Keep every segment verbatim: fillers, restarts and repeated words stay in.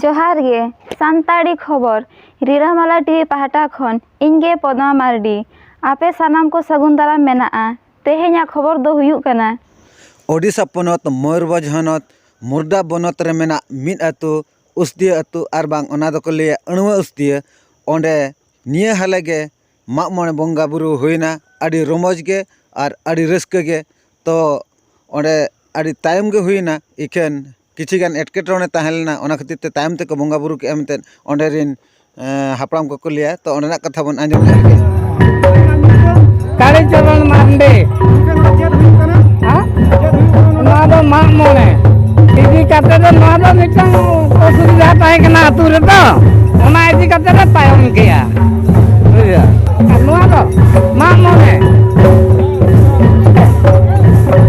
ᱡᱚᱦᱟᱨ ᱜᱮ, ᱥᱟᱱᱛᱟᱲᱤ ᱠᱷᱚᱵᱚᱨ, ᱨᱤᱨᱟᱹᱢᱟᱞᱟ ᱴᱤᱵᱷᱤ ᱯᱟᱦᱴᱟ ᱠᱷᱚᱱ ᱤᱧ ᱜᱮ ᱯᱚᱫᱢᱟ ᱢᱟᱨᱰᱤ᱾ ᱟᱯᱮ ᱥᱟᱱᱟᱢ ᱠᱚ ᱥᱟᱹᱜᱩᱱ ᱫᱟᱨᱟᱢ ᱢᱮᱱᱟᱜᱼᱟ᱾ ᱛᱮᱦᱮᱧᱟᱜ ᱠᱷᱚᱵᱚᱨ ᱫᱚ ᱦᱩᱭᱩᱜ ᱠᱟᱱᱟ, ᱳᱰᱤᱥᱟ ᱯᱚᱱᱚᱛ ᱢᱚᱭᱩᱨᱵᱷᱚᱸᱡᱽ ᱦᱚᱱᱚᱛ ᱢᱩᱨᱫᱟ ᱵᱚᱱᱚᱛ ᱨᱮ ᱢᱮᱱᱟᱜ ᱢᱤᱫ ᱟᱹᱛᱩ ᱩᱥᱫᱤᱭᱟᱹ ᱟᱹᱛᱩ, ᱟᱨ ᱵᱟᱝ ᱚᱱᱟ ᱫᱚᱠᱚ ᱞᱟᱹᱭᱟ ᱟᱹᱬᱣᱟᱹ ᱩᱥᱫᱤᱭᱟᱹ᱾ ᱚᱸᱰᱮ ᱱᱤᱭᱟᱹ ᱦᱟᱞᱮ ᱜᱮ ᱢᱟᱜ ᱢᱚᱬᱮ ᱵᱚᱸᱜᱟ ᱵᱩᱨᱩ ᱦᱩᱭᱱᱟ, ᱟᱹᱰᱤ ᱨᱚᱢᱚᱡᱽ ᱜᱮ ᱟᱨ ᱟᱹᱰᱤ ᱨᱟᱹᱥᱠᱟᱹ ᱜᱮ᱾ ᱛᱚ ᱚᱸᱰᱮ ᱟᱹᱰᱤ ᱛᱟᱭᱚᱢ ᱜᱮ ᱦᱩᱭᱱᱟ, ᱤᱠᱷᱟᱹᱱ ᱠᱤᱪᱷᱩ ᱜᱟᱱ ᱮᱴᱠᱮᱴᱚᱬᱮ ᱛᱟᱦᱮᱸ ᱞᱮᱱᱟ, ᱚᱱᱟ ᱠᱷᱟᱹᱛᱤᱨ ᱛᱮ ᱛᱟᱭᱚᱢ ᱛᱮᱠᱚ ᱵᱚᱸᱜᱟ ᱵᱩᱨᱩ ᱠᱮᱜᱼᱟ ᱢᱮᱱᱛᱮ ᱚᱸᱰᱮ ᱨᱤᱱ, ᱮᱸ, ᱦᱟᱯᱲᱟᱢ ᱠᱚᱠᱚ ᱞᱟᱹᱭᱟ᱾ ᱛᱚ ᱚᱸᱰᱮᱱᱟᱜ ᱠᱟᱛᱷᱟ ᱵᱚᱱ ᱟᱸᱡᱚᱢ ᱞᱮᱜᱮ᱾ ᱠᱟᱲᱤ ᱪᱚᱨᱚᱱ ᱢᱟᱨᱰᱤ᱾ ᱜᱚᱢᱠᱮ, ᱱᱚᱣᱟ ᱪᱮᱫ ᱦᱩᱭᱩᱜ ᱠᱟᱱᱟ? ᱦᱮᱸ? ᱪᱮᱫ ᱦᱩᱭᱩᱜ ᱠᱟᱱᱟ ᱱᱚᱣᱟ? ᱱᱚᱣᱟ ᱫᱚ ᱢᱟᱜ ᱢᱚᱬᱮ ᱤᱫᱤ ᱠᱟᱛᱮ ᱫᱚ, ᱱᱚᱣᱟ ᱫᱚ ᱢᱤᱫᱴᱟᱝ ᱚᱥᱩᱵᱤᱫᱷᱟ ᱛᱟᱦᱮᱸ ᱠᱟᱱᱟ ᱟᱹᱛᱩ ᱨᱮᱫᱚ, ᱚᱱᱟ ᱤᱫᱤ ᱠᱟᱛᱮ ᱞᱮ ᱛᱟᱭᱚᱢ ᱜᱮᱭᱟ᱾ ᱵᱩᱡᱷᱟᱹᱣ? ᱟᱨ ᱱᱚᱣᱟ ᱫᱚ ᱢᱟᱜ ᱢᱚᱬᱮ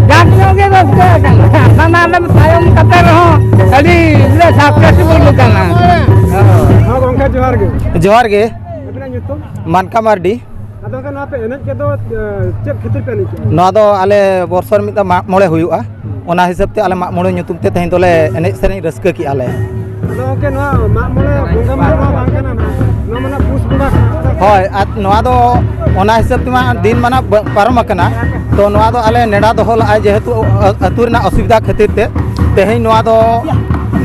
ᱡᱟᱠ ᱧᱚᱜ ᱜᱮ ᱨᱟᱹᱥᱠᱟᱹ ᱟᱠᱟᱱᱟ᱾ ᱦᱟᱱᱟ ᱱᱟᱣᱟ ᱛᱟᱭᱚᱢ ᱠᱟᱛᱮ ᱨᱮᱦᱚᱸ ᱟᱹᱰᱤ ᱞᱮ successful ᱟᱠᱟᱱᱟ᱾ ᱦᱚᱸ, ᱜᱚᱢᱠᱮ, ᱡᱚᱦᱟᱨ ᱜᱮ᱾ ᱡᱚᱦᱟᱨ ᱜᱮ᱾ ᱟᱹᱵᱤᱱᱟᱜ ᱧᱩᱛᱩᱢ? ᱢᱟᱱᱠᱟ ᱢᱟᱨᱰᱤ᱾ ᱟᱫᱚ ᱜᱚᱢᱠᱮ, ᱱᱚᱣᱟ ᱯᱮ ᱮᱱᱮᱡ ᱠᱮᱫ ᱫᱚ, ᱮ, ᱪᱮᱫ ᱠᱷᱟᱹᱛᱤᱨ ᱯᱮ ᱮᱱᱮᱡ ᱠᱮᱫᱟ? ᱱᱚᱣᱟ ᱫᱚ ᱟᱞᱮ ᱵᱚᱨᱥᱚ ᱨᱮ ᱢᱤᱫ ᱫᱷᱟᱣ ᱢᱟᱜ ᱢᱚᱬᱮ ᱦᱩᱭᱩᱜᱼᱟ, ᱚᱱᱟ ᱦᱤᱥᱟᱹᱵ ᱛᱮ ᱟᱞᱮ ᱢᱟᱜ ᱢᱚᱬᱮ ᱧᱩᱛᱩᱢ ᱛᱮ ᱛᱮᱦᱮᱧ ᱫᱚᱞᱮ ᱮᱱᱮᱡ ᱥᱮᱨᱮᱧ ᱨᱟᱹᱥᱠᱟᱹ ᱠᱮᱜᱼᱟ ᱞᱮ᱾ ᱟᱫᱚ ᱜᱚᱢᱠᱮ, ᱱᱚᱣᱟ ᱢᱟᱜ ᱢᱚᱬᱮ ᱵᱚᱸᱜᱟ ᱢᱟᱦᱟ ᱢᱟ ᱵᱟᱝ ᱠᱟᱱᱟ, ᱱᱚᱣᱟ, ᱱᱚᱣᱟ ᱢᱟ ᱱᱟᱜ ᱯᱩᱥ ᱵᱚᱸᱜᱟ ᱠᱟᱱᱟ᱾ ᱦᱳᱭ, ᱟᱨ ᱱᱚᱣᱟ ᱫᱚ ᱚᱱᱟ ᱦᱤᱥᱟᱹᱵ ᱛᱮᱢᱟ ᱫᱤᱱ ᱢᱟ ᱱᱟᱜ ᱵᱟ-, ᱯᱟᱨᱚᱢ ᱟᱠᱟᱱᱟ, ᱛᱚ ᱱᱚᱣᱟ ᱫᱚ ᱟᱞᱮ ᱱᱮᱰᱟ ᱫᱚᱦᱚ ᱞᱟᱜᱼᱟᱭ, ᱡᱮᱦᱮᱛᱩ ᱟ-, ᱟᱹᱛᱩ ᱨᱮᱱᱟᱜ ᱚᱥᱩᱵᱤᱫᱷᱟ ᱠᱷᱟᱹᱛᱤᱨ ᱛᱮ ᱛᱮᱦᱮᱧ ᱱᱚᱣᱟ ᱫᱚ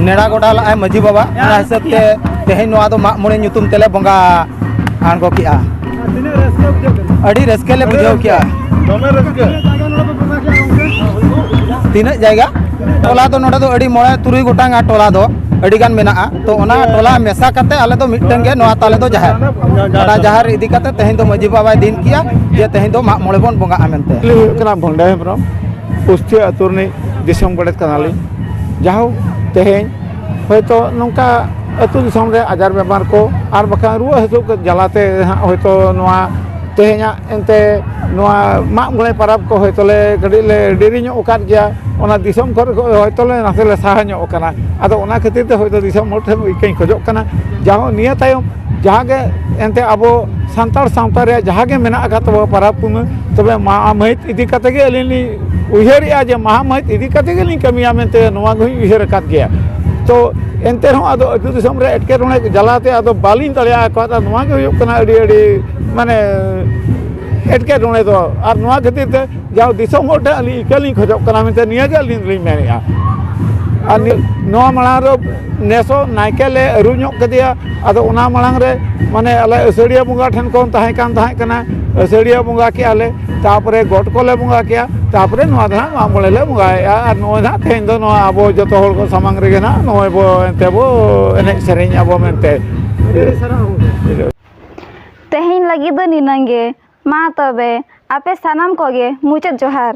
ᱱᱮᱰᱟ ᱜᱚᱴᱟ ᱞᱟᱜᱼᱟᱭ ᱢᱟᱹᱡᱷᱤ ᱵᱟᱵᱟ, ᱚᱱᱟ ᱦᱤᱥᱟᱹᱵ ᱛᱮ ᱛᱮᱦᱮᱧ ᱱᱚᱣᱟ ᱫᱚ ᱢᱟᱜ ᱢᱚᱬᱮ ᱧᱩᱛᱩᱢ ᱛᱮᱞᱮ ᱵᱚᱸᱜᱟ ᱟᱬᱜᱚ ᱠᱮᱜᱼᱟ᱾ ᱟᱨ ᱛᱤᱱᱟᱹᱜ ᱨᱟᱹᱥᱠᱟᱹ ᱵᱩᱡᱷᱟᱹᱜ ᱠᱟᱱᱟ? ᱟᱹᱰᱤ ᱨᱟᱹᱥᱠᱟᱹ ᱞᱮ ᱵᱩᱡᱷᱟᱹᱣ ᱠᱮᱜᱼᱟ᱾ ᱫᱚᱢᱮ ᱨᱟᱹᱥᱠᱟᱹ᱾ ᱛᱤᱱᱟᱹᱜ ᱡᱟᱭᱜᱟ ᱱᱚᱰᱮ ᱯᱮ ᱵᱚᱸᱜᱟ ᱠᱮᱜᱼᱟ ᱜᱚᱢᱠᱮ? ᱛᱤᱱᱟᱹᱜ ᱡᱟᱭᱜᱟ? ᱴᱚᱞᱟ ᱫᱚ ᱱᱚᱰᱮ ᱫᱚ ᱟᱹᱰᱤ ᱢᱚᱬᱮ ᱛᱩᱨᱩᱭ ᱜᱚᱴᱟᱝ ᱟᱜ ᱴᱚᱞᱟ ᱫᱚ ᱟᱹᱰᱤ ᱜᱟᱱ ᱢᱮᱱᱟᱜᱼᱟ᱾ ᱛᱚ ᱚᱱᱟ ᱴᱚᱞᱟ ᱢᱮᱥᱟ ᱠᱟᱛᱮ ᱟᱞᱮ ᱫᱚ ᱢᱤᱫᱴᱟᱝ ᱜᱮ ᱱᱚᱣᱟ ᱛᱟᱞᱮ ᱫᱚ ᱡᱟᱦᱮᱨ᱾ ᱚᱱᱟ ᱡᱟᱦᱮᱨ ᱤᱫᱤ ᱠᱟᱛᱮ ᱛᱮᱦᱮᱧ ᱫᱚ ᱢᱟᱹᱡᱷᱤ ᱵᱟᱵᱟᱭ ᱫᱤᱱ ᱠᱮᱜᱼᱟ ᱡᱮ ᱛᱮᱦᱮᱧ ᱫᱚ ᱢᱟᱜ ᱢᱚᱬᱮ ᱵᱚᱱ ᱵᱚᱸᱜᱟᱜᱼᱟ ᱢᱮᱱᱛᱮ᱾ ᱟᱹᱞᱤᱧ ᱦᱩᱭᱩᱜ ᱠᱟᱱᱟ ᱵᱷᱚᱱᱰᱟ ᱦᱮᱢᱵᱨᱚᱢ, ᱩᱥᱛᱤᱭᱟᱹ ᱟᱹᱛᱩ ᱨᱤᱱᱤᱡ ᱫᱤᱥᱚᱢ ᱜᱚᱰᱮᱛ ᱠᱟᱱᱟᱞᱤᱧ᱾ ᱡᱟᱦᱳᱠ, ᱛᱮᱦᱮᱧ ᱦᱚᱭᱛᱳ ᱱᱚᱝᱠᱟ ᱟᱹᱛᱩ ᱫᱤᱥᱚᱢ ᱨᱮ ᱟᱡᱟᱨ ᱵᱮᱢᱟᱨ ᱠᱚ ᱟᱨ ᱵᱟᱠᱷᱟᱱ ᱨᱩᱣᱟᱹ ᱦᱟᱹᱥᱩ ᱠᱚ ᱡᱟᱞᱟᱛᱮ ᱦᱟᱸᱜ ᱦᱚᱭᱛᱳ ᱱᱚᱣᱟ ᱛᱮᱦᱮᱧᱟᱜ ᱮᱱᱛᱮ ᱱᱚᱣᱟ ᱢᱟᱜ ᱢᱚᱬᱮ ᱯᱟᱨᱟᱵᱽ ᱠᱚ ᱦᱚᱭᱛᱳ ᱞᱮ ᱠᱟᱹᱴᱤᱡ ᱞᱮ ᱰᱮᱨᱤ ᱧᱚᱜ ᱟᱠᱟᱫ ᱜᱮᱭᱟ, ᱚᱱᱟ ᱫᱤᱥᱚᱢ ᱠᱷᱚᱱ ᱦᱚᱭᱛᱳ ᱞᱮ ᱱᱟᱥᱮ ᱞᱮ ᱥᱟᱦᱟ ᱧᱚᱜ ᱟᱠᱟᱱᱟ᱾ ᱟᱫᱚ ᱚᱱᱟ ᱠᱷᱟᱹᱛᱤᱨ ᱛᱮ ᱦᱚᱭᱛᱳ ᱫᱤᱥᱚᱢ ᱦᱚᱲ ᱴᱷᱮᱱ ᱤᱠᱟᱹᱧ ᱠᱷᱚᱡᱚᱜ ᱠᱟᱱᱟ, ᱡᱟᱦᱟᱸ ᱱᱤᱭᱟᱹ ᱛᱟᱭᱚᱢ ᱡᱟᱦᱟᱸ ᱜᱮ ᱮᱱᱛᱮ ᱟᱵᱚ ᱥᱟᱱᱛᱟᱲ ᱥᱟᱶᱛᱟ ᱨᱮᱭᱟᱜ ᱡᱟᱦᱟᱸ ᱜᱮ ᱢᱮᱱᱟᱜ ᱟᱠᱟᱫ ᱛᱟᱵᱚ ᱯᱟᱨᱟᱵᱽ ᱯᱩᱱᱟᱹᱭ, ᱛᱚᱵᱮ ᱢᱟᱦᱟ ᱢᱟᱹᱦᱤᱛ ᱤᱫᱤ ᱠᱟᱛᱮ ᱜᱮ ᱟᱹᱞᱤᱧ ᱞᱤᱧ ᱩᱭᱦᱟᱹᱨᱮᱜᱼᱟ ᱡᱮ ᱢᱟᱦᱟ ᱢᱟᱹᱦᱤᱛ ᱤᱫᱤ ᱠᱟᱛᱮ ᱜᱮᱞᱤᱧ ᱠᱟᱹᱢᱤᱭᱟ ᱢᱮᱱᱛᱮ ᱱᱚᱣᱟ ᱜᱮᱞᱤᱧ ᱩᱭᱦᱟᱹᱨ ᱟᱠᱟᱫ ᱜᱮᱭᱟ᱾ ᱛᱚ ᱮᱱᱛᱮ ᱨᱮᱦᱚᱸ ᱟᱫᱚ ᱟᱹᱛᱩ ᱫᱤᱥᱚᱢ ᱨᱮ ᱮᱴᱠᱮᱴᱚᱬᱮ ᱡᱟᱞᱟᱛᱮ ᱟᱫᱚ ᱵᱟᱹᱞᱤᱧ ᱫᱟᱲᱮ ᱟᱠᱟᱫᱟ᱾ ᱱᱚᱣᱟ ᱜᱮ ᱦᱩᱭᱩᱜ ᱠᱟᱱᱟ ᱟᱹᱰᱤ, ᱟᱹᱰᱤ ᱢᱟᱱᱮ ᱮᱴᱠᱮᱴᱚᱬᱮ ᱫᱚ᱾ ᱟᱨ ᱱᱚᱣᱟ ᱠᱷᱟᱹᱛᱤᱨ ᱛᱮ ᱡᱟᱦᱟᱸ ᱫᱤᱥᱚᱢ ᱦᱚᱲ ᱴᱷᱮᱱ ᱟᱹᱞᱤᱧ ᱤᱠᱟᱹ ᱞᱤᱧ ᱠᱷᱚᱡᱚᱜ ᱠᱟᱱᱟ ᱢᱮᱱᱛᱮ ᱱᱤᱭᱟᱹ ᱜᱮ ᱟᱹᱞᱤᱧ ᱫᱚᱞᱤᱧ ᱢᱮᱱᱮᱫᱼᱟ᱾ ᱟᱨ ᱱᱤ-, ᱱᱚᱣᱟ ᱢᱟᱲᱟᱝ ᱨᱮ ᱱᱮᱥᱚᱜ ᱱᱟᱭᱠᱮ ᱞᱮ ᱟᱹᱨᱩ ᱧᱚᱜ ᱠᱮᱫᱮᱭᱟ᱾ ᱟᱫᱚ ᱚᱱᱟ ᱢᱟᱲᱟᱝ ᱨᱮ ᱢᱟᱱᱮ ᱟᱞᱮ ᱟᱹᱥᱟᱹᱲᱤᱭᱟᱹ ᱵᱚᱸᱜᱟ ᱴᱷᱮᱱ ᱠᱷᱚᱱ ᱛᱟᱦᱮᱸ ᱠᱟᱱ ᱛᱟᱦᱮᱸ ᱠᱟᱱᱟ, ᱟᱹᱥᱟᱹᱲᱤᱭᱟᱹ ᱵᱚᱸᱜᱟ ᱠᱮᱜᱼᱟ ᱞᱮ, ᱛᱟᱨᱯᱚᱨᱮ ᱜᱚᱴ ᱠᱚᱞᱮ ᱵᱚᱸᱜᱟ ᱠᱮᱜᱼᱟ, ᱛᱟᱨᱯᱚᱨᱮ ᱱᱚᱣᱟ ᱫᱚ ᱦᱟᱸᱜ ᱢᱟᱜ ᱢᱚᱬᱮ ᱞᱮ ᱵᱚᱸᱜᱟᱭᱮᱜᱼᱟ᱾ ᱟᱨ ᱱᱚᱜᱼᱚᱭ ᱱᱟᱦᱟᱜ ᱛᱮᱦᱮᱧ ᱫᱚ ᱱᱚᱣᱟ ᱟᱵᱚ ᱡᱚᱛᱚ ᱦᱚᱲ ᱠᱚ ᱥᱟᱢᱟᱝ ᱨᱮᱜᱮ ᱱᱟᱦᱟᱜ ᱱᱚᱜᱼᱚᱭ ᱵᱚ ᱮᱱᱛᱮ ᱵᱚ ᱮᱱᱮᱡ ᱥᱮᱨᱮᱧ ᱟᱵᱚ ᱢᱮᱱᱛᱮ᱾ ᱛᱮᱦᱮᱧ ᱞᱟᱹᱜᱤᱫ ᱫᱚ ᱱᱤᱱᱟᱹᱝ ᱜᱮ᱾ ᱢᱟ ᱛᱚᱵᱮ, ᱟᱯᱮ ᱥᱟᱱᱟᱢ ᱠᱚᱜᱮ ᱢᱩᱪᱟᱹᱫ ᱡᱚᱦᱟᱨ᱾